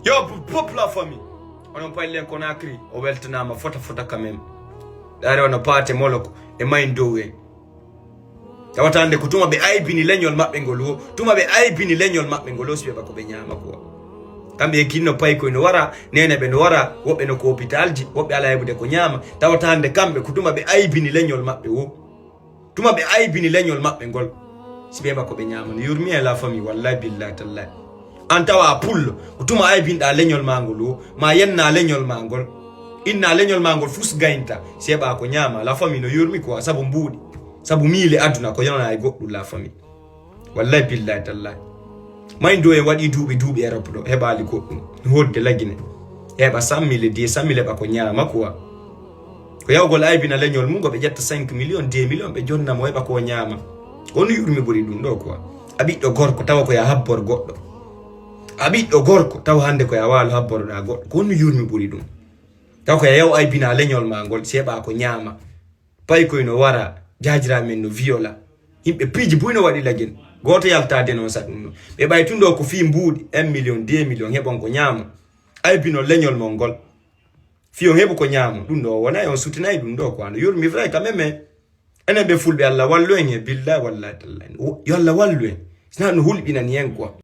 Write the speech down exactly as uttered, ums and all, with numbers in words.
Yo, pop la famille. Onon paylen Conakry, o weltanaama fota fota quand même. Ɗaare wano paate moloko e mayn dow en. Tawata nde ko tuma ɓe aybini leñol maɓɓe ngol wo, tuma ɓe aybini leñol maɓɓe ngol wo, si ɓe ɓa ko ɓe ñaama quoi. Kamɓe e kinno paykoy no wara, neneɓe no wara, woɓɓe no ko hôpital ji, woɓɓe ala heɓude ko ñaama. Tawata nde kamɓe ko tuma ɓe aybini leñol maɓɓe wo. Tuma ɓe aybini leñol maɓɓe ngol. Si ɓe ɓa ko ɓe ñaama no yurmi e la famille, wallahi billahi tallahi. An tawa a pullo, ko tuma aybinɗa leñol ma ngol wo, ma yenna leñol ma ngol. Inna leñol ma ngol fus gaynta, si heɓa ko ñaama, la famille no yurmi quoi, sabu mbuuɗi. Sabu miile aduna ko yonana e goɗɗum la famille. Wallahi billahi tallahi. Mayn dow en waɗi duuɓi duuɓi Europe ɗo, heɓali goɗɗum. Hodde lagine. Heɓa cent mille, deux cent mille heɓa ko ñaama quoi. Ko yawgol aybina leñol mum, ko ɓe ƴetta cinq millions, deux millions, ɓe jonna mo heɓa ko ñaama. Ko no yurmi ɓuri ɗum ɗo quoi. A ɓiɗɗo gorko tawa ko ya habbor goɗɗo. A ɓiɗɗo gorko tawa hannde ko ya waalo habboroɗa goɗɗo. Ko no yurmi ɓuri ɗum. Tawa ko ya yaw aybina leñol ma ngol, si heɓa ko ñaama. Paykoy no wara, jaajira men no viola. Yimɓe piiji buy no waɗi lagine. Gooto yalta dénonce ɗum no. Ɓe ɓay tun ɗo ko fii mbuuɗi, un million, deux millions, heɓon ko ñaama. Aybino leñol mon ngol. Fii on heɓu ko ñaama. Ɗum ɗo wona on sutinay ɗum ɗo quoi. No yurmi vrai quand même. Enen ɓe fulɓe, Allah wallu en he, billahi wallahi tallahi. Yo Allah wallu en. Sina no hulɓinani en quoi.